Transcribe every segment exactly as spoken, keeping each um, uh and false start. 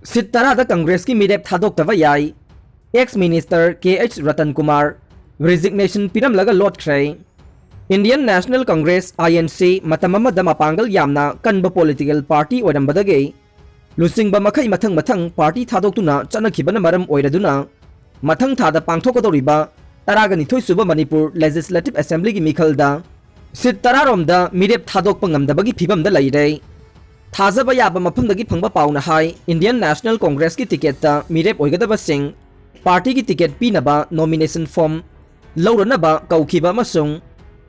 ꯁꯤꯠ ꯇꯔꯥꯗ ꯀꯪꯒ꯭ꯔꯦꯁꯀꯤ ꯃꯤꯔꯦꯞ ꯊꯥꯗꯣꯛꯇꯕ ꯌꯥꯏ꯫ Ex Minister K H Ratan Kumar resignation ꯄꯤꯔꯝꯂꯒ ꯂꯣꯠꯈ꯭ꯔꯦ꯫ Indian National Congress, I N C, ꯃꯇꯝ ꯑꯃꯗ ꯃꯄꯥꯡꯒꯜ ꯌꯥꯝꯅ ꯀꯟꯕ political party ꯑꯣꯏꯔꯝꯕꯗꯒꯤ ꯂꯨꯆꯤꯡꯕ ꯃꯈꯩ ꯃꯊꯪ ꯃꯊꯪ party ꯊꯥꯗꯣꯛꯇꯨꯅ ꯆꯠꯅꯈꯤꯕꯅ ꯃꯔꯝ ꯑꯣꯏꯔꯗꯨꯅ, ꯃꯊꯪ ꯊꯥꯗ ꯄꯥꯡꯊꯣꯛꯀꯗꯧꯔꯤꯕ ꯇꯔꯥꯒ ꯅꯤꯊꯣꯏ ꯁꯨꯕ ꯃꯅꯤꯄꯨꯔ Legislative Assemblyꯒꯤ ꯃꯤꯈꯜꯗ ꯁꯤꯠ ꯇꯔꯥꯔꯣꯝꯗ ꯃꯤꯔꯦꯞ ꯊꯥꯗꯣꯛꯄ ꯉꯝꯗꯕꯒꯤ ꯐꯤꯕꯝꯗ ꯂꯩꯔꯦ꯫ ꯊꯥꯖꯕ ꯌꯥꯕ ꯃꯐꯝꯗꯒꯤ ꯐꯪꯕ ꯄꯥꯎꯅ ꯍꯥꯏ, Indian National Congressꯀꯤ ticketꯇ ꯃꯤꯔꯦꯞ ꯑꯣꯏꯒꯗꯕꯁꯤꯡ partyꯒꯤ ticket ꯄꯤꯅꯕ nomination form ꯂꯧꯔꯅꯕ ꯀꯧꯈꯤꯕ ꯑꯃꯁꯨꯡ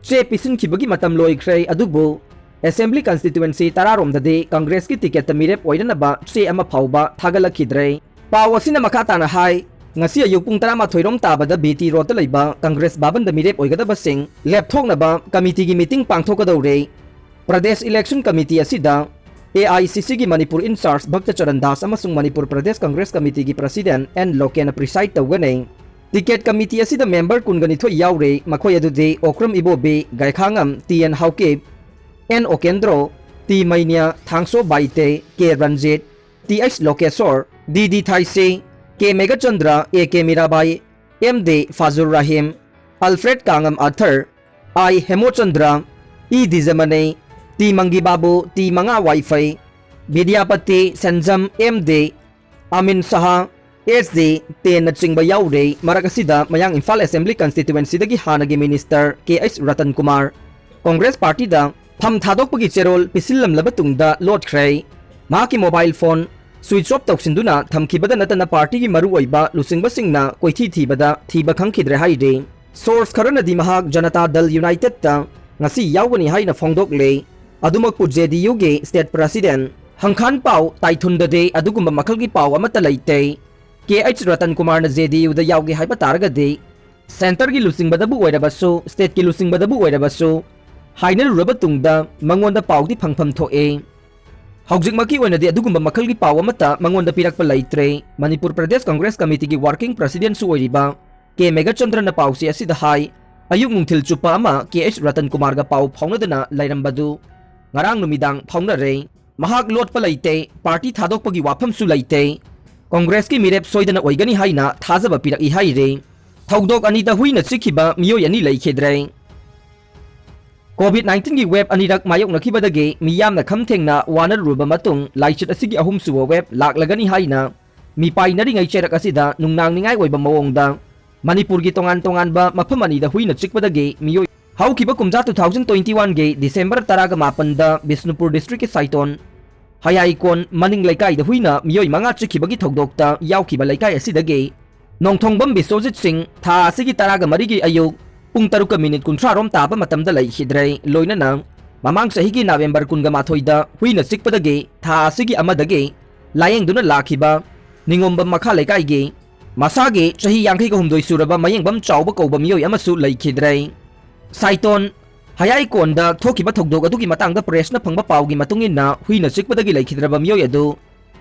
ꯆꯦ ꯄꯤꯁꯤꯟꯈꯤꯕꯒꯤ ꯃꯇꯝ ꯂꯣꯏꯈ꯭ꯔꯦ, ꯑꯗꯨꯕꯨ Assembly constituency ꯇꯔꯥꯔꯣꯝꯗꯗꯤ ꯀꯪꯒ꯭ꯔꯦꯁꯀꯤ ticketꯇ ꯃꯤꯔꯦꯞ ꯑꯣꯏꯅꯅꯕ ꯆꯦ ꯑꯃ ꯐꯥꯎꯕ ꯊꯥꯒꯠꯂꯛꯈꯤꯗ꯭ꯔꯦ꯫ ꯄꯥꯎ ꯑꯁꯤꯅ ꯃꯈꯥ ꯇꯥꯅ ꯍꯥꯏ, ꯉꯁꯤ ꯑꯌꯨꯛ ꯄꯨꯡ ꯇꯔꯥꯃꯥꯊꯣꯏ ꯔꯣꯝ ꯇꯥꯕꯗ B T Roadꯇ ꯂꯩꯕ ꯀꯪꯒ꯭ꯔꯦꯁ ꯚꯕꯟꯗ ꯃꯤꯔꯦꯞ ꯑꯣꯏꯒꯗꯕꯁꯤꯡ ꯂꯦꯞꯊꯣꯛꯅꯕ committeeꯒꯤ meeting ꯄꯥꯡꯊꯣꯛꯀꯗꯧꯔꯦ꯫ Pradesh Election Committee ꯑꯁꯤꯗ A I C Cꯒꯤ Manipur in charge ꯚꯛꯇ Charan Das ꯑꯃꯁꯨꯡ Manipur Pradesh Congress ꯀꯃꯤꯇꯤꯒꯤ president N ꯂꯣꯀꯦꯟꯅ preside ꯇꯧꯒꯅꯤ꯫ Ticket committee ꯑꯁꯤꯗ member ꯀꯨꯟꯒ ꯅꯤꯊꯣꯏ ꯌꯥꯎꯔꯦ꯫ ꯃꯈꯣꯏ ꯑꯗꯨꯗꯤ Okram Ibobi, Gaikhangam T N Haokip, N Okendro, T Meinya, Thangso Baite, K Ranjit, T H Lokeshwar, D D Thaisii, K Meghachandra, A K Mirabai, M D Fazur Rahim, Alfred Kangam Arthur, I Hemochandra, E Dijamani, T Mangi Babu, T Manga Vaiphei, Bidyapati Senjam, M D ꯑꯃꯤꯟ Shah, S D ꯇꯦꯟꯅꯆꯤꯡꯕ ꯌꯥꯎꯔꯦ꯫ ꯃꯔꯛ ꯑꯁꯤꯗ ꯃꯌꯥꯡ ꯏꯝꯐꯥꯜ Assembly constituencyꯗꯒꯤ ꯍꯥꯟꯅꯒꯤ minister ꯀꯦ ꯑꯩꯆ ꯔꯇꯟ ꯀꯨꯃꯥꯔ ꯀꯪꯒ꯭ꯔꯦꯁ partyꯗ ꯐꯝ ꯊꯥꯗꯣꯛꯄꯒꯤ ꯆꯦꯔꯣꯜ ꯄꯤꯁꯤꯜꯂꯝꯂꯕ ꯇꯨꯡꯗ ꯂꯣꯠꯈ꯭ꯔꯦ꯫ ꯃꯍꯥꯛꯀꯤ mobile phone switch off ꯇꯧꯁꯤꯟꯗꯨꯅ ꯊꯝꯈꯤꯕꯗ ꯅꯠꯇꯅ partyꯒꯤ ꯃꯔꯨꯑꯣꯏꯕ ꯂꯨꯆꯤꯡꯕꯁꯤꯡꯅ ꯀꯣꯏꯊꯤ ꯊꯤꯕꯗ ꯊꯤꯕ ꯈꯪꯈꯤꯗ꯭ꯔꯦ ꯍꯥꯏꯔꯤ꯫ Source ꯈꯔꯅꯗꯤ ꯃꯍꯥꯛ ꯖꯅꯇꯥ ꯗꯜ Unitedꯇ ꯉꯁꯤ ꯌꯥꯎꯒꯅꯤ ꯍꯥꯏꯅ ꯐꯣꯡꯗꯣꯛꯂꯦ꯫ ꯑꯗꯨꯃꯛꯄꯨ J D Uꯒꯤ state president ꯍꯪꯈꯥꯟ ꯄꯥꯎ ꯇꯥꯏꯊꯨꯟꯗꯗꯤ ꯑꯗꯨꯒꯨꯝꯕ ꯃꯈꯜꯒꯤ ꯄꯥꯎ ꯑꯃꯠꯇ ꯂꯩꯇꯦ꯫ ꯀꯦ ꯑꯩꯆ ꯔꯇꯟ ꯀꯨꯃꯥꯔꯅ J D Uꯗ ꯌꯥꯎꯒꯦ ꯍꯥꯏꯕ ꯇꯥꯔꯒꯗꯤ centreꯒꯤ ꯂꯨꯆꯤꯡꯕꯗꯕꯨ ꯑꯣꯏꯔꯕꯁꯨ, stateꯀꯤ ꯂꯨꯆꯤꯡꯕꯗꯕꯨ ꯑꯣꯏꯔꯕꯁꯨ ꯍꯥꯏꯅꯔꯨꯔꯕ ꯇꯨꯡꯗ ꯃꯉꯣꯟꯗ ꯄꯥꯎꯗꯤ ꯐꯪꯐꯝ ꯊꯣꯛꯑꯦ꯫ ꯍꯧꯖꯤꯛꯃꯛꯀꯤ ꯑꯣꯏꯅꯗꯤ ꯑꯗꯨꯒꯨꯝꯕ ꯃꯈꯜꯒꯤ ꯄꯥꯎ ꯑꯃꯠꯇ ꯃꯉꯣꯟꯗ ꯄꯤꯔꯛꯄ ꯂꯩꯇ꯭ꯔꯦ꯫ ꯃꯅꯤꯄꯨꯔ ꯄ꯭ꯔꯗꯦꯁ ꯀꯪꯒ꯭ꯔꯦꯁ ꯀꯃꯤꯇꯤꯒꯤ working presidentꯁꯨ ꯑꯣꯏꯔꯤꯕ ꯀꯦ ꯃꯦꯘꯆꯟꯗ꯭ꯔꯅ ꯄꯥꯎꯆꯦ ꯑꯁꯤꯗ ꯍꯥꯏ, ꯑꯌꯨꯛ ꯅꯨꯡꯊꯤꯜ ꯆꯨꯞꯄ ꯑꯃ ꯀꯦ ꯑꯩꯆ ꯔꯇꯟ ꯀꯨꯃꯥꯔꯒ ꯄꯥꯎ ꯐꯥꯎꯅꯗꯅ ꯂꯩꯔꯝꯕꯗꯨ ꯉꯔꯥꯡ ꯅꯨꯃꯤꯗꯥꯡ ꯐꯥꯎꯅꯔꯦ꯫ ꯃꯍꯥꯛ ꯂꯣꯠꯄ ꯂꯩꯇꯦ, ꯄꯥꯔꯇꯤ ꯊꯥꯗꯣꯛꯄꯒꯤ ꯋꯥꯐꯝꯁꯨ ꯂꯩꯇꯦ꯫ ꯀꯣꯡꯒ꯭ꯔꯦꯁꯀꯤ ꯃꯤꯔꯦꯞ ꯁꯣꯏꯗꯅ ꯑꯣꯏꯒꯅꯤ ꯍꯥꯏꯅ ꯊꯥꯖꯕ ꯄꯤꯔꯛꯏ ꯍꯥꯏꯔꯤ꯫ ꯊꯧꯗꯣꯛ ꯑꯅꯤꯗ ꯍꯨꯏꯅ ꯆꯤꯛꯈꯤꯕ ꯃꯤꯑꯣꯏ ꯑꯅꯤ ꯂꯩꯈꯤꯗ꯭ꯔꯦ꯫ ꯀꯣꯚꯤꯗ ꯅꯥꯏꯟꯇꯤꯟꯒꯤ ꯋꯦꯕ ꯑꯅꯤꯔꯛ ꯃꯥꯌꯣꯛꯅꯈꯤꯕꯗꯒꯤ ꯃꯤꯌꯥꯝꯅ ꯈꯝ ꯊꯦꯡꯅ ꯋꯥꯅꯔꯨꯔꯕ ꯃꯇꯨꯡ, ꯂꯥꯏꯆꯠ ꯑꯁꯤꯒꯤ ꯑꯍꯨꯝꯁꯨꯕ ꯋꯦꯕ ꯂꯥꯛꯂꯒꯅꯤ ꯍꯥꯏꯅ ꯃꯤꯄꯥꯏꯅꯔꯤꯉꯩ ꯆꯩꯔꯛ ꯑꯁꯤꯗ ꯅꯨꯡꯅꯥꯡꯅꯤꯡꯉꯥꯏ ꯑꯣꯏꯕ ꯃꯑꯣꯡꯗ ꯃꯅꯤꯄꯨꯔꯒꯤ ꯇꯣꯉꯥꯟ ꯇꯣꯉꯥꯟꯕ ꯃꯐꯝ ꯑꯅꯤꯗ ꯍꯨꯏꯅ ꯆꯤꯛꯄꯗꯒꯤ ꯃꯤꯑꯣꯏ ꯍꯧꯈꯤꯕ ꯀꯨꯝꯖꯥ two thousand twenty one ꯒꯤ ꯗꯤꯁꯦꯝꯕꯔ ꯇꯔꯥꯒ ꯃꯥꯄꯟꯗ ꯕꯤꯁꯅꯨꯄꯨꯔ ꯗꯤꯁꯇ꯭ꯔꯤꯛꯀꯤ ꯁꯥꯏꯇꯣꯟ ꯍꯌꯥꯏꯀꯣꯟ ꯃꯅꯤꯡ ꯂꯩꯀꯥꯏꯗ ꯍꯨꯏꯅ ꯃꯤꯑꯣꯏ ꯃꯉꯥ ꯆꯤꯛꯈꯤꯕꯒꯤ ꯊꯧꯗꯣꯛꯇ ꯌꯥꯎꯈꯤꯕ ꯂꯩꯀꯥꯏ ꯑꯁꯤꯗꯒꯤ ꯅꯣꯡꯊꯣꯡꯕꯝ ꯕꯤꯁ꯭ꯋꯖꯤꯠ ꯁꯤꯡ ꯊꯥ ꯑꯁꯤꯒꯤ ꯇꯔꯥꯒ ꯃꯔꯤꯒꯤ ꯑꯌꯨꯛ ꯄꯨꯡ ꯇꯔꯨꯛꯀ ꯃꯤꯅꯤꯠ ꯀꯨꯟꯊ꯭ꯔꯥ ꯔꯣꯝ ꯇꯥꯕ ꯃꯇꯝꯗ ꯂꯩꯈꯤꯗ꯭ꯔꯦ꯫ ꯂꯣꯏꯅꯅ ꯃꯃꯥꯡ ꯆꯍꯤꯒꯤ ꯅꯕꯦꯝꯕꯔ ꯀꯨꯟꯒ ꯃꯥꯊꯣꯏꯗ ꯍꯨꯏꯅ ꯆꯤꯛꯄꯗꯒꯤ ꯊꯥ ꯑꯁꯤꯒꯤ ꯑꯃꯗꯒꯤ ꯂꯥꯌꯦꯡꯗꯨꯅ ꯂꯥꯛꯈꯤꯕ ꯅꯤꯉꯣꯝꯕꯝ ꯃꯈꯥ ꯂꯩꯀꯥꯏꯒꯤ ꯃꯁꯥꯒꯤ ꯆꯍꯤ ꯌꯥꯡꯈꯩꯒ ꯍꯨꯝꯗꯣꯏ ꯁꯨꯔꯕ ꯃꯌꯦꯡꯕꯝ ꯆꯥꯎꯕ ꯀꯧꯕ ꯃꯤꯑꯣꯏ ꯑꯃꯁꯨ ꯂꯩꯈꯤꯗ꯭ꯔꯦ꯫ ꯁꯥꯏꯇꯣꯟ ꯍꯌꯥꯏꯀꯣꯟꯗ ꯊꯣꯛꯈꯤꯕ ꯊꯧꯗꯣꯛ ꯑꯗꯨꯒꯤ ꯃꯇꯥꯡꯗ ꯄ꯭ꯔꯦꯁꯅ ꯐꯪꯕ ꯄꯥꯎꯒꯤ ꯃꯇꯨꯡ ꯏꯟꯅ, ꯍꯨꯏꯅ ꯆꯤꯛꯄꯗꯒꯤ ꯂꯩꯈꯤꯗ꯭ꯔꯕ ꯃꯤꯑꯣꯏ ꯑꯗꯨ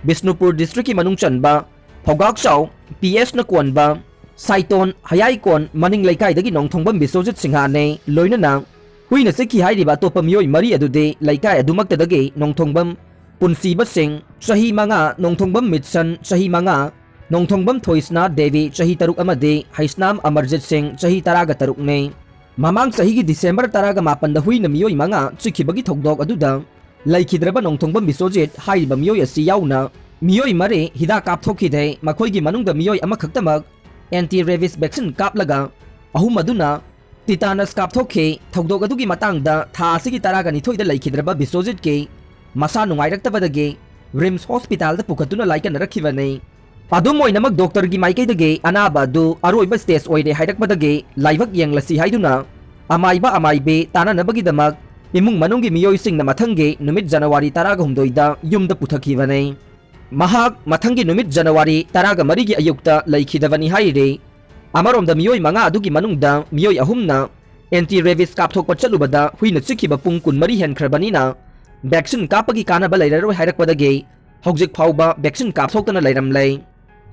ꯕꯤꯁꯅꯨꯄꯨꯔ ꯗꯤꯁꯇ꯭ꯔꯤꯛꯀꯤ ꯃꯅꯨꯡ ꯆꯟꯕ ꯐꯧꯒꯥꯛꯆꯥꯎ ꯄꯤ ꯑꯦꯁꯅ ꯀꯣꯟꯕ ꯁꯥꯏꯇꯣꯟ ꯍꯌꯥꯏꯀꯣꯟ ꯃꯅꯤꯡ ꯂꯩꯀꯥꯏꯗꯒꯤ ꯅꯣꯡꯊꯣꯡꯕꯝ ꯕꯤꯁ꯭ꯋꯖꯤꯠ ꯁꯤꯡꯍꯅꯦ꯫ ꯂꯣꯏꯅꯅ ꯍꯨꯏꯅ ꯆꯤꯛꯈꯤ ꯍꯥꯏꯔꯤꯕ ꯑꯇꯣꯞꯄ ꯃꯤꯑꯣꯏ ꯃꯔꯤ ꯑꯗꯨꯗꯤ ꯂꯩꯀꯥꯏ ꯑꯗꯨꯃꯛꯇꯗꯒꯤ ꯅꯣꯡꯊꯣꯡꯕꯝ ꯄꯨꯟꯁꯤꯕ ꯁꯤꯡ, ꯆꯍꯤ ꯃꯉꯥ, ꯅꯣꯡꯊꯣꯡꯕꯝ ꯃꯤꯠꯁꯟ, ꯆꯍꯤ ꯃꯉꯥ, ꯅꯣꯡꯊꯣꯡꯕꯝ ꯊꯣꯏꯁꯅꯥ ꯗꯦꯕꯤ, ꯆꯍꯤ ꯇꯔꯨꯛ, ꯑꯃꯗꯤ ꯍꯩꯁꯅꯥꯝ ꯑꯃꯔꯖꯤꯠ ꯁꯤꯡ, ꯆꯍꯤ ꯇꯔꯥꯒ ꯇꯔꯨꯛꯅꯤ꯫ ꯃꯃꯥꯡ ꯆꯍꯤꯒꯤ ꯗꯤꯁꯦꯝꯕꯔ ꯇꯔꯥꯒ ꯃꯥꯄꯟꯗ ꯍꯨꯏꯅ ꯃꯤꯑꯣꯏ ꯃꯉꯥ ꯆꯤꯛꯈꯤꯕꯒꯤ ꯊꯧꯗꯣꯛ ꯑꯗꯨꯗ ꯂꯩꯈꯤꯗ꯭ꯔꯕ ꯅꯣꯡꯊꯣꯡꯕꯝ ꯕꯤꯁ꯭ꯋꯖꯤꯠ ꯍꯥꯏꯔꯤꯕ ꯃꯤꯑꯣꯏ ꯑꯁꯤ ꯌꯥꯎꯅ ꯃꯤꯑꯣꯏ ꯃꯔꯤ ꯍꯤꯗꯥꯛ ꯀꯥꯞꯊꯣꯛꯈꯤꯗꯦ꯫ ꯃꯈꯣꯏꯒꯤ ꯃꯅꯨꯡꯗ ꯃꯤꯑꯣꯏ ꯑꯃꯈꯛꯇꯃꯛ anti rabies vaccine ꯀꯥꯞꯂꯒ, ꯑꯍꯨꯝ ꯑꯗꯨꯅ tetanus ꯀꯥꯞꯊꯣꯛꯈꯤ꯫ ꯊꯧꯗꯣꯛ ꯑꯗꯨꯒꯤ ꯃꯇꯥꯡꯗ ꯊꯥ ꯑꯁꯤꯒꯤ ꯇꯔꯥꯒ ꯅꯤꯊꯣꯏꯗ ꯂꯩꯈꯤꯗ꯭ꯔꯕ ꯕꯤꯁ꯭ꯋꯖꯤꯠꯀꯤ ꯃꯁꯥ ꯅꯨꯡꯉꯥꯏꯔꯛꯇꯕꯗꯒꯤ ꯔꯤꯝꯁ ꯍꯣꯁꯄꯤꯇꯥꯜꯗ ꯄꯨꯈꯠꯇꯨꯅ ꯂꯥꯏꯀꯠꯅꯔꯛꯈꯤꯕꯅꯤ꯫ ꯑꯗꯨꯝ ꯑꯣꯏꯅꯃꯛ, ꯗꯣꯛꯇꯔꯒꯤ ꯃꯥꯏꯀꯩꯗꯒꯤ ꯑꯅꯥꯕ ꯑꯗꯨ ꯑꯔꯣꯏꯕ stage ꯑꯣꯏꯔꯦ ꯍꯥꯏꯔꯛꯄꯗꯒꯤ ꯂꯥꯏꯕꯛ ꯌꯦꯡꯂꯁꯤ ꯍꯥꯏꯗꯨꯅ ꯑꯃꯥꯏꯕ ꯑꯃꯥꯏꯕꯤ ꯇꯥꯅꯅꯕꯒꯤꯗꯃꯛ ꯏꯃꯨꯡ ꯃꯅꯨꯡꯒꯤ ꯃꯤꯑꯣꯏꯁꯤꯡꯅ ꯃꯊꯪꯒꯤ ꯅꯨꯃꯤꯠ ꯖꯅꯋꯥꯔꯤ ꯇꯔꯥꯒ ꯍꯨꯝꯗꯣꯏꯗ ꯌꯨꯝꯗ ꯄꯨꯊꯈꯤꯕꯅꯤ꯫ ꯃꯍꯥꯛ ꯃꯊꯪꯒꯤ ꯅꯨꯃꯤꯠ ꯖꯅꯋꯥꯔꯤ ꯇꯔꯥꯒ ꯃꯔꯤꯒꯤ ꯑꯌꯨꯛꯇ ꯂꯩꯈꯤꯗꯕꯅꯤ ꯍꯥꯏꯔꯤ꯫ ꯑꯃꯔꯣꯝꯗ, ꯃꯤꯑꯣꯏ ꯃꯉꯥ ꯑꯗꯨꯒꯤ ꯃꯅꯨꯡꯗ ꯃꯤꯑꯣꯏ ꯑꯍꯨꯝꯅ anti rabies ꯀꯥꯞꯊꯣꯛꯄ ꯆꯠꯂꯨꯕꯗ ꯍꯨꯏꯅ ꯆꯤꯛꯈꯤꯕ ꯄꯨꯡ ꯀꯨꯟꯃꯔꯤ ꯍꯦꯟꯈ꯭ꯔꯕꯅꯤꯅ vaccine ꯀꯥꯞꯄꯒꯤ ꯀꯥꯟꯅꯕ ꯂꯩꯔꯔꯣꯏ ꯍꯥꯏꯔꯛꯄꯗꯒꯤ ꯍꯧꯖꯤꯛ ꯐꯥꯎꯕ vaccine ꯀꯥꯞꯊꯣꯛꯇꯅ ꯂꯩꯔꯝꯂꯦ꯫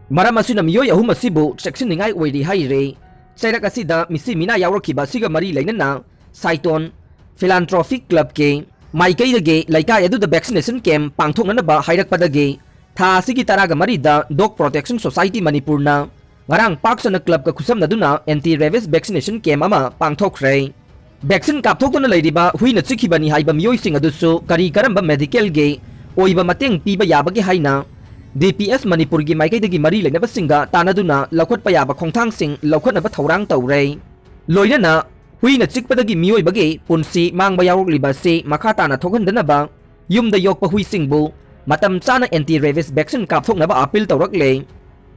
ꯃꯔꯝ ꯑꯁꯤꯅ ꯃꯤꯑꯣꯏ ꯑꯍꯨꯝ ꯑꯁꯤꯕꯨ ꯆꯦꯛꯁꯤꯟꯅꯤꯡꯉꯥꯏ ꯑꯣꯏꯔꯤ ꯍꯥꯏꯔꯤ꯫ ꯆꯩꯔꯛ ꯑꯁꯤꯗ ꯃꯤꯁꯤ ꯃꯤꯅꯥ ꯌꯥꯎꯔꯛꯈꯤꯕ ꯑꯁꯤꯒ ꯃꯔꯤ ꯂꯩꯅꯅ ꯁꯥꯏꯇꯣꯟ Philanthropic Clubꯀꯤ ꯃꯥꯏꯀꯩꯗꯒꯤ ꯂꯩꯀꯥꯏ ꯑꯗꯨꯗ vaccination camp ꯄꯥꯡꯊꯣꯛꯅꯅꯕ ꯍꯥꯏꯔꯛꯄꯗꯒꯤ ꯊꯥ ꯑꯁꯤꯒꯤ ꯇꯔꯥꯒ ꯃꯔꯤꯗ Dog Protection Society ꯃꯅꯤꯄꯨꯔꯅ ꯉꯔꯥꯡ ꯄꯥꯛ ꯁꯟꯅ clubꯀ ꯈꯨꯠꯁꯝꯅꯗꯨꯅ anti rabies vaccination camp ꯑꯃ ꯄꯥꯡꯊꯣꯛꯈ꯭ꯔꯦ꯫ Vaccine ꯀꯥꯞꯊꯣꯛꯇꯨꯅ ꯂꯩꯔꯤꯕ ꯍꯨꯏꯅ ꯆꯤꯛꯈꯤꯕꯅꯤ ꯍꯥꯏꯕ ꯃꯤꯑꯣꯏꯁꯤꯡ ꯑꯗꯨꯁꯨ ꯀꯔꯤ ꯀꯔꯝꯕ medicalꯒꯤ ꯑꯣꯏꯕ ꯃꯇꯦꯡ ꯄꯤꯕ ꯌꯥꯕꯒꯦ ꯍꯥꯏꯅ D P S ꯃꯅꯤꯄꯨꯔꯒꯤ ꯃꯥꯏꯀꯩꯗꯒꯤ ꯃꯔꯤ ꯂꯩꯅꯕꯁꯤꯡꯒ ꯇꯥꯟꯅꯗꯨꯅ ꯂꯧꯈꯠꯄ ꯌꯥꯕ ꯈꯣꯡꯊꯥꯡꯁꯤꯡ ꯂꯧꯈꯠꯅꯕ ꯊꯧꯔꯥꯡ ꯇꯧꯔꯦ꯫ ꯂꯣꯏꯅꯅ ꯍꯨꯏꯅ ꯆꯤꯛꯄꯗꯒꯤ ꯃꯤꯑꯣꯏꯕꯒꯤ ꯄꯨꯟꯁꯤ ꯃꯥꯡꯕ ꯌꯥꯎꯔꯛꯂꯤꯕ ꯑꯁꯤ ꯃꯈꯥ ꯇꯥꯅ ꯊꯣꯛꯍꯟꯗꯅꯕ ꯌꯨꯝꯗ ꯌꯣꯛꯄ ꯍꯨꯏꯁꯤꯡꯕꯨ ꯃꯇꯝ ꯆꯥꯅ anti rabies vaccine ꯀꯥꯞꯊꯣꯛꯅꯕ appeal ꯇꯧꯔꯛꯂꯦ꯫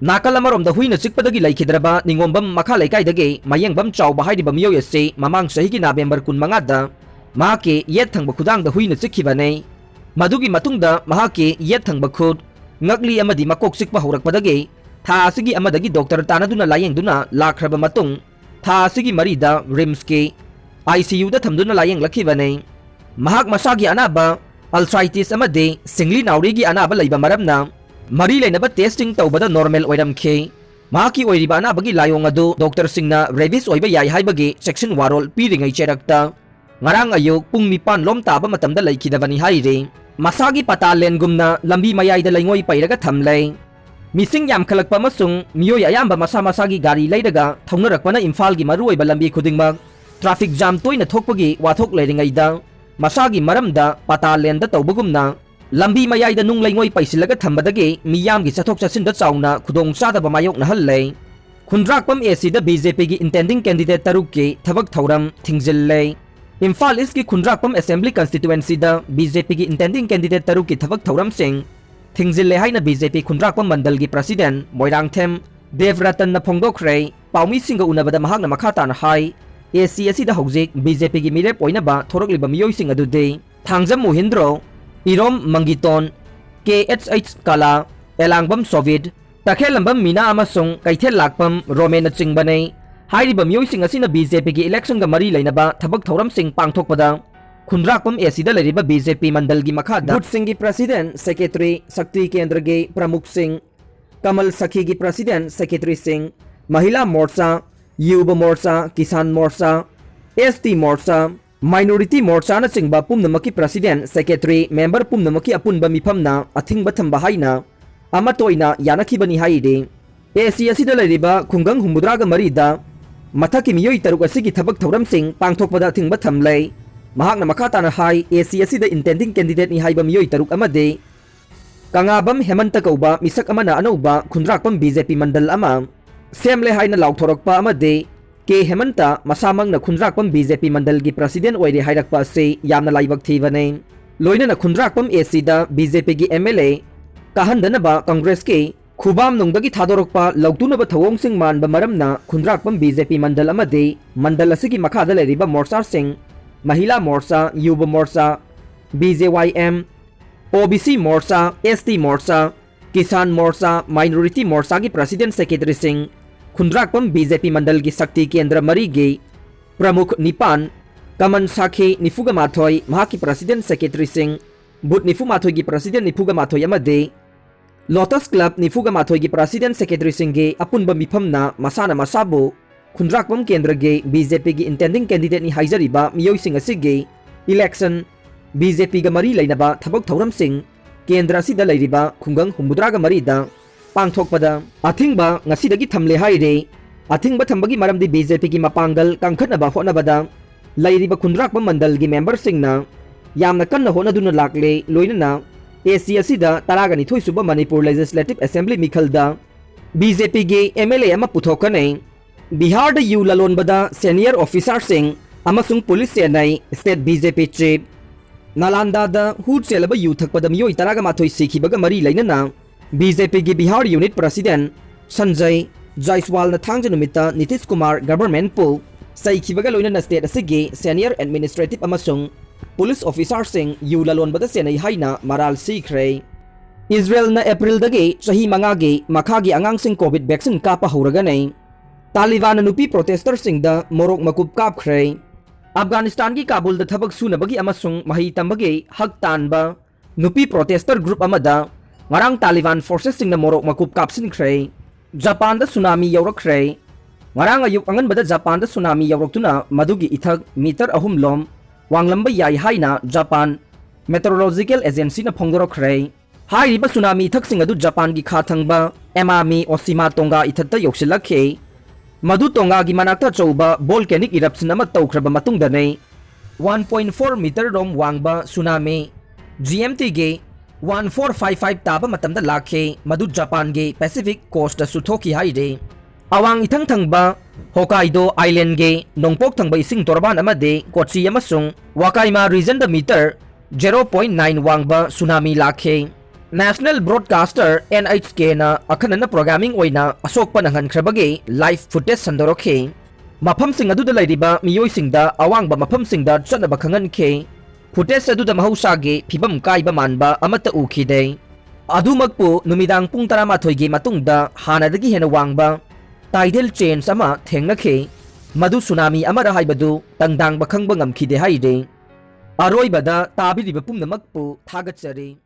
ꯅꯥꯀꯜ ꯑꯃꯔꯣꯝꯗ ꯍꯨꯏꯅ ꯆꯤꯛꯄꯗꯒꯤ ꯂꯩꯈꯤꯗ꯭ꯔꯕ ꯅꯤꯉꯣꯝꯕꯝ ꯃꯈꯥ ꯂꯩꯀꯥꯏꯗꯒꯤ ꯃꯌꯦꯡꯕꯝ ꯆꯥꯎꯕ ꯍꯥꯏꯔꯤꯕ ꯃꯤꯑꯣꯏ ꯑꯁꯤ ꯃꯃꯥꯡ ꯆꯍꯤꯒꯤ ꯅꯕꯦꯝꯕꯔ ꯀꯨꯟꯃꯉꯥꯗ ꯃꯍꯥꯛꯀꯤ ꯌꯦꯠ ꯊꯪꯕ ꯈꯨꯗꯥꯡꯗ ꯍꯨꯏꯅ ꯆꯤꯛꯈꯤꯕꯅꯤ꯫ ꯃꯗꯨꯒꯤ ꯃꯇꯨꯡꯗ ꯃꯍꯥꯛꯀꯤ ꯌꯦꯠ ꯊꯪꯕ ꯈꯨꯠ, ꯉꯛꯂꯤ ꯑꯃꯗꯤ ꯃꯀꯣꯛ ꯆꯤꯛꯄ ꯍꯧꯔꯛꯄꯗꯒꯤ ꯊꯥ ꯑꯁꯤꯒꯤ ꯑꯃꯗꯒꯤ doctor ꯇꯥꯟꯅꯗꯨꯅ ꯂꯥꯌꯦꯡꯗꯨꯅ ꯂꯥꯛꯈ꯭ꯔꯕ ꯃꯇꯨꯡ, ꯊꯥ ꯑꯁꯤꯒꯤ ꯃꯔꯤꯗ RIMSꯀꯤ I C Uꯗ ꯊꯝꯗꯨꯅ ꯂꯥꯌꯦꯡꯂꯛꯈꯤꯕꯅꯤ꯫ ꯃꯍꯥꯛ ꯃꯁꯥꯒꯤ ꯑꯅꯥꯕ arthritis ꯑꯃꯗꯤ ꯁꯤꯡꯂꯤ ꯅꯥꯎꯔꯤꯒꯤ ꯑꯅꯥꯕ ꯂꯩꯕ ꯃꯔꯝꯅ ꯃꯔꯤ ꯂꯩꯅꯕ testing ꯇꯧꯕꯗ normal ꯑꯣꯏꯔꯝꯈꯤ꯫ ꯃꯍꯥꯛꯀꯤ ꯑꯣꯏꯔꯤꯕ ꯑꯅꯥꯕꯒꯤ ꯂꯥꯏꯑꯣꯡ ꯑꯗꯨ doctorꯁꯤꯡꯅ rabies ꯑꯣꯏꯕ ꯌꯥꯏ ꯍꯥꯏꯕꯒꯤ ꯆꯦꯛꯁꯤꯟ ꯋꯥꯔꯣꯜ ꯄꯤꯔꯤꯉꯩ ꯆꯩꯔꯛꯇ ꯉꯔꯥꯡ ꯑꯌꯨꯛ ꯄꯨꯡ ꯅꯤꯄꯥꯟ ꯂꯣꯝ ꯇꯥꯕ ꯃꯇꯝꯗ ꯂꯩꯈꯤꯗꯕꯅꯤ ꯍꯥꯏꯔꯤ꯫ ꯃꯁꯥꯒꯤ ꯄꯇꯥ ꯂꯦꯟꯒꯨꯝꯅ ꯂꯝꯕꯤ ꯃꯌꯥꯏꯗ ꯂꯩꯉꯣꯏ ꯄꯩꯔꯒ ꯊꯝꯂꯦ꯫ ꯃꯤꯁꯤꯡ ꯌꯥꯝꯈꯠꯂꯛꯄ ꯑꯃꯁꯨꯡ ꯃꯤꯑꯣꯏ ꯑꯌꯥꯝꯕ ꯃꯁꯥ ꯃꯁꯥꯒꯤ ꯒꯥꯔꯤ ꯂꯩꯔꯒ ꯊꯧꯅꯔꯛꯄꯅ ꯏꯝꯐꯥꯜꯒꯤ ꯃꯔꯨꯑꯣꯏꯕ ꯂꯝꯕꯤ ꯈꯨꯗꯤꯡꯃꯛ traffic jam ꯇꯣꯏꯅ ꯊꯣꯛꯄꯒꯤ ꯋꯥꯊꯣꯛ ꯂꯩꯔꯤꯉꯩꯗ, ꯃꯁꯥꯒꯤ ꯃꯔꯝꯗ ꯄꯇꯥ ꯂꯦꯟꯗ ꯇꯧꯕꯒꯨꯝꯅ ꯂꯝꯕꯤ ꯃꯌꯥꯏꯗ ꯅꯨꯡ ꯂꯩꯉꯣꯏ ꯄꯩꯁꯤꯜꯂꯒ ꯊꯝꯕꯗꯒꯤ ꯃꯤꯌꯥꯝꯒꯤ ꯆꯠꯊꯣꯛ ꯆꯠꯁꯤꯟꯗ ꯆꯥꯎꯅ ꯈꯨꯗꯣꯡꯆꯥꯗꯕ ꯃꯥꯌꯣꯛꯅꯍꯜꯂꯦ꯫ ꯈꯨꯟꯗ꯭ꯔꯥꯛꯄꯝ A Cꯗ BJPꯒꯤ intending candidate ꯇꯔꯨꯛꯀꯤ ꯊꯕꯛ ꯊꯧꯔꯝ ꯊꯤꯡꯖꯤꯜꯂꯦ꯫ ꯏꯝꯐꯥꯜ Eastꯀꯤ ꯈꯨꯟꯗ꯭ꯔꯥꯛꯄꯝ Assembly Constituencyꯗ BJPꯒꯤ intending candidate ꯇꯔꯨꯛꯀꯤ ꯊꯕꯛ ꯊꯧꯔꯝꯁꯤꯡ ꯊꯤꯡꯖꯤꯜꯂꯦ ꯍꯥꯏꯅ BJP ꯈꯨꯟꯗ꯭ꯔꯥꯛꯄꯝ ꯃꯟꯗꯜꯒꯤ president ꯃꯣꯏꯔꯥꯡꯊꯦꯝ ꯗꯦꯕ ꯔꯇꯟꯅ ꯐꯣꯡꯗꯣꯛꯈ꯭ꯔꯦ꯫ ꯄꯥꯎꯃꯤꯁꯤꯡꯒ ꯎꯅꯕꯗ ꯃꯍꯥꯛꯅ ꯃꯈꯥ ꯇꯥꯅ ꯍꯥꯏ, A C ꯑꯁꯤꯗ ꯍꯧꯖꯤꯛ BJPꯒꯤ ꯃꯤꯔꯦꯞ ꯑꯣꯏꯅꯕ ꯊꯣꯔꯛꯂꯤꯕ ꯃꯤꯑꯣꯏꯁꯤꯡ ꯑꯗꯨꯗꯤ ꯊꯥꯡꯖꯝ ꯃꯣꯍꯤꯟꯗ꯭ꯔꯣ, ꯏꯔꯣꯝ ꯃꯪꯒꯤꯇꯣꯟ, K H H ꯀꯂꯥ, ꯑꯦꯂꯥꯡꯕꯝ ꯁꯣꯚꯤꯠ, ꯇꯈꯦꯜꯂꯝꯕꯝ ꯃꯤꯅꯥ ꯑꯃꯁꯨꯡ ꯀꯩꯊꯦꯜ ꯂꯥꯛꯄꯝ ꯔꯣꯃꯦꯟꯅꯆꯤꯡꯕꯅꯤ꯫ ꯍꯥꯏꯔꯤꯕ ꯃꯤꯑꯣꯏꯁꯤꯡ ꯑꯁꯤꯅ BJPꯒꯤ electionꯒ ꯃꯔꯤ ꯂꯩꯅꯕ ꯊꯕꯛ ꯊꯧꯔꯝꯁꯤꯡ ꯄꯥꯡꯊꯣꯛꯄꯗ ꯈꯨꯟꯗ꯭ꯔꯥꯛꯄꯝ A Cꯗ ꯂꯩꯔꯤꯕ BJP ꯃꯟꯗꯜꯒꯤ ꯃꯈꯥꯗ ꯕꯨꯠꯁꯤꯡꯒꯤ president, secretary, ꯁꯛꯇꯤ ꯀꯦꯟꯗ꯭ꯔꯒꯤ ꯄ꯭ꯔꯃꯨꯈꯁꯤꯡ, ꯀꯃꯜ ꯁꯈꯤꯒꯤ president, secretaryꯁꯤꯡ, ꯃꯍꯤꯂꯥ Morcha, Yuva ꯃꯣꯔꯆꯥ, Kisan ꯃꯣꯔꯆꯥ, S T ꯃꯣꯔꯆꯥ, Minority Morcha ꯅꯆꯤꯡꯕ ꯄꯨꯝꯅꯃꯛꯀꯤ president, secretary, member ꯄꯨꯝꯅꯃꯛꯀꯤ ꯑꯄꯨꯟꯕ ꯃꯤꯐꯝꯅ ꯑꯊꯤꯡꯕ ꯊꯝꯕ ꯍꯥꯏꯅ ꯑꯃꯠꯇ ꯑꯣꯏꯅ ꯌꯥꯅꯈꯤꯕꯅꯤ ꯍꯥꯏꯔꯤ꯫ ꯑꯦ ꯁꯤ ꯑꯁꯤꯗ ꯂꯩꯔꯤꯕ ꯈꯨꯡꯒꯪ ꯍꯨꯝꯐꯨꯇꯔꯥꯒ ꯃꯔꯤꯗ ꯃꯊꯛꯀꯤ ꯃꯤꯑꯣꯏ ꯇꯔꯨꯛ ꯑꯁꯤꯒꯤ ꯊꯕꯛ ꯊꯧꯔꯝꯁꯤꯡ ꯄꯥꯡꯊꯣꯛꯄꯗ ꯑꯊꯤꯡꯕ ꯊꯝꯂꯦ꯫ ꯃꯍꯥꯛꯅ ꯃꯈꯥ ꯇꯥꯅ ꯍꯥꯏ, ꯑꯦ ꯁꯤ ꯑꯁꯤꯗ intending candidateꯅꯤ ꯍꯥꯏꯕ ꯃꯤꯑꯣꯏ ꯇꯔꯨꯛ ꯑꯃꯗꯤ ꯀꯉꯥꯕꯝ ꯍꯦꯃꯟꯇ ꯀꯧꯕ ꯃꯤꯁꯛ ꯑꯃꯅ ꯑꯅꯧꯕ ꯈꯨꯟꯗ꯭ꯔꯥꯛꯄꯝ ꯕꯤ ꯖꯦ ꯄꯤ ꯃꯟꯗꯜ ꯑꯃ ꯁꯦꯝꯂꯦ ꯍꯥꯏꯅ ꯂꯥꯎꯊꯣꯔꯛꯄ ꯑꯃꯗꯤ ꯀꯦ ꯍꯦꯃꯟꯇ ꯃꯁꯥꯃꯛꯅ ꯈꯨꯟꯗ꯭ꯔꯥꯛꯄꯝ ꯕꯤ ꯖꯦ ꯄꯤ ꯃꯟꯗꯜꯒꯤ president ꯑꯣꯏꯔꯦ ꯍꯥꯏꯔꯛꯄ ꯑꯁꯤ ꯌꯥꯝꯅ ꯂꯥꯏꯕꯛ ꯊꯤꯕꯅꯤ꯫ ꯂꯣꯏꯅꯅ ꯈꯨꯟꯗ꯭ꯔꯥꯛꯄꯝ ꯑꯦ ꯁꯤꯗ ꯕꯤ ꯖꯦ ꯄꯤꯒꯤ ꯑꯦꯝ ꯑꯦꯜ ꯑꯦ ꯀꯥꯍꯟꯗꯅꯕ ꯀꯪꯒ꯭ꯔꯦꯁꯀꯤ ꯈꯨꯕꯥꯝꯅꯨꯡꯗꯒꯤ ꯊꯥꯗꯣꯔꯛꯄ ꯂꯧꯇꯨꯅꯕ ꯊꯧꯑꯣꯡꯁꯤꯡ ꯃꯥꯟꯕ ꯃꯔꯝꯅ ꯈꯨꯟꯗ꯭ꯔꯥꯛꯄꯝ ꯕꯤ ꯖꯦ ꯄꯤ ꯃꯟꯗꯜ ꯑꯃꯗꯤ ꯃꯟꯗꯜ ꯑꯁꯤꯒꯤ ꯃꯈꯥꯗ ꯂꯩꯔꯤꯕ ꯃꯣꯔꯆꯥꯁꯤꯡ, Mahila Morcha, Yuva Morcha, B J Y M, O B C Morcha, S T Morcha, Kisan Morcha, minority ꯃꯣꯔꯆꯥꯒꯤ president secretaryꯁꯤꯡ, ꯈꯨꯟꯗ꯭ꯔꯥꯛꯄꯝ ꯕꯤ ꯖꯦ ꯄꯤ ꯃꯟꯗꯜꯒꯤ ꯁꯛꯇꯤ ꯀꯦꯟꯗ꯭ꯔ ꯃꯔꯤꯒꯤ ꯄ꯭ꯔꯃꯨꯈ ꯅꯤꯄꯥꯟ, ꯀꯃꯟ ꯁꯥꯈꯤ ꯅꯤꯐꯨꯒ ꯃꯥꯊꯣꯏ, ꯃꯍꯥꯛꯀꯤ president secretaryꯁꯤꯡ, ꯕꯨꯊ ꯅꯤꯐꯨ ꯃꯥꯊꯣꯏꯒꯤ president ꯅꯤꯐꯨꯒ ꯃꯥꯊꯣꯏ ꯑꯃꯗꯤ ꯂꯣꯇꯁ ꯀ꯭ꯂꯕ ꯅꯤꯐꯨꯒ ꯃꯥꯊꯣꯏꯒꯤ president secretaryꯁꯤꯡꯒꯤ ꯑꯄꯨꯟꯕ ꯃꯤꯐꯝꯅ ꯃꯁꯥꯅ ꯃꯁꯥꯕꯨ ꯈꯨꯟꯗ꯭ꯔꯥꯛꯄꯝ ꯀꯦꯟꯗ꯭ꯔꯒꯤ ꯕꯤ ꯖꯦ ꯄꯤꯒꯤ intending candidateꯅꯤ ꯍꯥꯏꯖꯔꯤꯕ ꯃꯤꯑꯣꯏꯁꯤꯡ ꯑꯁꯤꯒꯤ election, ꯕꯤ ꯖꯦ ꯄꯤꯒ ꯃꯔꯤ ꯂꯩꯅꯕ ꯊꯕꯛ ꯊꯧꯔꯝꯁꯤꯡ ꯀꯦꯟꯗ꯭ꯔ ꯑꯁꯤꯗ ꯂꯩꯔꯤꯕ ꯈꯨꯡꯒꯪ ꯍꯨꯝꯐꯨꯇꯔꯥꯒ ꯃꯔꯤꯗ ꯄꯥꯡꯊꯣꯛꯄꯗ ꯑꯊꯤꯡꯕ ꯉꯁꯤꯗꯒꯤ ꯊꯝꯂꯦ ꯍꯥꯏꯔꯤ꯫ ꯑꯊꯤꯡꯕ ꯊꯝꯕꯒꯤ ꯃꯔꯝꯗꯤ ꯕꯤ ꯖꯦ ꯄꯤꯒꯤ ꯃꯄꯥꯡꯒꯜ ꯀꯟꯈꯠꯅꯕ ꯍꯣꯠꯅꯕꯗ ꯂꯩꯔꯤꯕ ꯈꯨꯟꯗ꯭ꯔꯥꯛꯄꯝ ꯃꯟꯗꯜꯒꯤ memberꯁꯤꯡꯅ ꯌꯥꯝꯅ ꯀꯟꯅ ꯍꯣꯠꯅꯗꯨꯅ ꯂꯥꯛꯂꯦ꯫ ꯂꯣꯏꯅꯅ ꯑꯦ ꯁꯤ ꯑꯁꯤꯗ ꯇꯔꯥꯒ ꯅꯤꯊꯣꯏ ꯁꯨꯕ ꯃꯅꯤꯄꯨꯔ Legislative Assembly ꯃꯤꯈꯜꯗ ꯕꯤ ꯖꯦ ꯄꯤꯒꯤ ꯑꯦꯝ ꯑꯦꯜ ꯑꯦ ꯑꯃ ꯄꯨꯊꯣꯛꯀꯅꯤ꯫ ꯕꯤꯍꯥꯔꯗ ꯌꯨ ꯂꯂꯣꯟꯕꯗ senior officerꯁꯤꯡ ꯑꯃꯁꯨꯡ ꯄꯨꯂꯤꯁ ꯆꯦꯟꯅꯩ꯫ State B J P chief꯫ ꯅꯥꯂꯥꯟꯗꯥꯗ ꯍꯨ ꯆꯦꯜꯂꯕ ꯌꯨ ꯊꯛꯄꯗ ꯃꯤꯑꯣꯏ ꯇꯔꯥꯒ ꯃꯥꯊꯣꯏ ꯁꯤꯈꯤꯕꯒ ꯃꯔꯤ ꯂꯩꯅꯅ ꯕꯤ ꯖꯦ ꯄꯤꯒꯤ ꯕꯤꯍꯥꯔ unit president ꯁꯟꯖꯌ ꯖꯥꯏꯁꯋꯥꯜꯅ ꯊꯥꯡꯖ ꯅꯨꯃꯤꯠꯇ ꯅꯤꯇꯤꯁ ꯀꯨꯃꯥꯔ governmentꯄꯨ ꯆꯩꯈꯤꯕꯒ ꯂꯣꯏꯅꯅ state ꯑꯁꯤꯒꯤ senior administrative ꯑꯃꯁꯨꯡ ꯄꯨꯂꯤꯁ officerꯁꯤꯡ ꯌꯨ ꯂꯂꯣꯟꯕꯗ ꯆꯦꯟꯅꯩ ꯍꯥꯏꯅ ꯃꯔꯥꯜ ꯁꯤꯈ꯭ꯔꯦ꯫ ꯏꯖꯔꯦꯜꯅ ꯑꯦꯄ꯭ꯔꯤꯜꯗꯒꯤ ꯆꯍꯤ ꯃꯉꯥꯒꯤ ꯃꯈꯥꯒꯤ ꯑꯉꯥꯡꯁꯤꯡ COVID vaccine ꯀꯥꯞꯄ ꯍꯧꯔꯒꯅꯤ꯫ ꯇꯥꯂꯤꯕꯥꯟꯅ ꯅꯨꯄꯤ protesters ꯁꯤꯡꯗ ꯃꯣꯔꯣꯛ ꯃꯀꯨꯞ ꯀꯥꯞꯈ꯭ꯔꯦ꯫ ꯑꯐꯒꯥꯅꯤꯁꯇꯥꯟꯒꯤ ꯀꯥꯕꯨꯜꯗ ꯊꯕꯛ ꯁꯨꯅꯕꯒꯤ ꯑꯃꯁꯨꯡ ꯃꯍꯩ ꯇꯝꯕꯒꯤ ꯍꯛ ꯇꯥꯟꯕ ꯅꯨꯄꯤ protester group ꯑꯃꯗ ꯉꯔꯥꯡ ꯇꯥꯂꯤꯕꯥꯟ forces ꯁꯤꯡꯅ ꯃꯣꯔꯣꯛ ꯃꯀꯨꯞ ꯀꯥꯞꯁꯤꯟꯈ꯭ꯔꯦ꯫ ꯖꯄꯥꯟꯗ ꯁꯨꯅꯥꯃꯤ ꯌꯧꯔꯛꯈ꯭ꯔꯦ꯫ ꯉꯔꯥꯡ ꯑꯌꯨꯛ ꯑꯉꯟꯕꯗ ꯖꯄꯥꯟꯗ ꯁꯨꯅꯥꯃꯤ ꯌꯧꯔꯛꯇꯨꯅ ꯃꯗꯨꯒꯤ ꯏꯊꯛ meter ꯑꯍꯨꯝ ꯂꯣꯝ ꯋꯥꯡꯂꯝꯕ ꯌꯥꯏ ꯍꯥꯏꯅ ꯖꯄꯥꯟ Meteorological Agencyꯅ ꯐꯣꯡꯗꯣꯔꯛꯈ꯭ꯔꯦ꯫ ꯍꯥꯏꯔꯤꯕ ꯁꯨꯅꯥꯃꯤ ꯏꯊꯛꯁꯤꯡ ꯑꯗꯨ ꯖꯄꯥꯟꯒꯤ ꯈꯥ ꯊꯪꯕ ꯑꯦꯃꯥꯃꯤ ꯑꯣꯁꯤꯃꯥ ꯇꯣꯡꯒꯥ ꯏꯊꯠꯇ ꯌꯧꯁꯤꯜꯂꯛꯈꯤ꯫ ꯃꯗꯨ ꯇꯣꯡꯒꯥꯒꯤ ꯃꯅꯥꯛꯇ ꯑꯆꯧꯕ volcanic eruption ꯑꯃ ꯇꯧꯈ꯭ꯔꯕ ꯃꯇꯨꯡꯗꯅꯤ꯫ One point four meter ꯔꯣꯝ ꯋꯥꯡꯕ tsunami, G M Tꯒꯤ one four five five ꯇꯥꯕ ꯃꯇꯝꯗ ꯂꯥꯛꯈꯤ, ꯃꯗꯨ ꯖꯄꯥꯟꯒꯤ Pacific coastꯇꯁꯨ ꯊꯣꯛꯈꯤ ꯍꯥꯏꯔꯤ꯫ ꯑꯋꯥꯡ ꯏꯊꯪ ꯊꯪꯕ ꯍꯣꯀꯥꯏꯗꯣ Islandꯒꯤ ꯅꯣꯡꯄꯣꯛ ꯊꯪꯕ ꯏꯁꯤꯡ ꯇꯣꯔꯕꯥꯟ ꯑꯃꯗꯤ ꯀꯣꯆꯤ ꯑꯃꯁꯨꯡ ꯋꯥꯀꯥꯏꯃꯥ regionꯗ meter zero point nine ꯋꯥꯡꯕ ꯁꯨꯅꯥꯃꯤ ꯂꯥꯛꯈꯤ꯫ National Broadcaster N H Kꯅ ꯑꯈꯟꯅꯅ programming ꯑꯣꯏꯅ ꯑꯁꯣꯛꯄ ꯅꯪꯍꯟꯈ꯭ꯔꯕꯒꯤ live footage ꯁꯟꯗꯣꯔꯛꯈꯤ꯫ ꯃꯐꯝꯁꯤꯡ ꯑꯗꯨꯗ ꯂꯩꯔꯤꯕ ꯃꯤꯑꯣꯏꯁꯤꯡꯗ ꯑꯋꯥꯡꯕ ꯃꯐꯝꯁꯤꯡꯗ ꯆꯠꯅꯕ ꯈꯪꯍꯟꯈꯤ꯫ Footage ꯑꯗꯨꯗ ꯃꯍꯧꯁꯥꯒꯤ ꯐꯤꯕꯝ ꯀꯥꯏꯕ ꯃꯥꯟꯕ ꯑꯃꯠꯇ ꯎꯈꯤꯗꯦ꯫ ꯑꯗꯨꯃꯛꯄꯨ ꯅꯨꯃꯤꯗꯥꯡ ꯄꯨꯡ ꯇꯔꯥꯃꯥꯊꯣꯏꯒꯤ ꯃꯇꯨꯡꯗ ꯍꯥꯟꯅꯗꯒꯤ ꯍꯦꯟꯅ ꯋꯥꯡꯕ tidal change ꯑꯃ ꯊꯦꯡꯅꯈꯤ꯫ ꯃꯗꯨ ꯁꯨꯅꯥꯃꯤ ꯑꯃꯔ ꯍꯥꯏꯕꯗꯨ ꯇꯪꯗꯥꯡꯕ ꯈꯪꯕ ꯉꯝꯈꯤꯗꯦ ꯍꯥꯏꯔꯤ꯫ ꯑꯔꯣꯏꯕꯗ ꯇꯥꯕꯤꯔꯤꯕ ꯄꯨꯝꯅꯃꯛꯄꯨ ꯊꯥꯒꯠꯆꯔꯤ꯫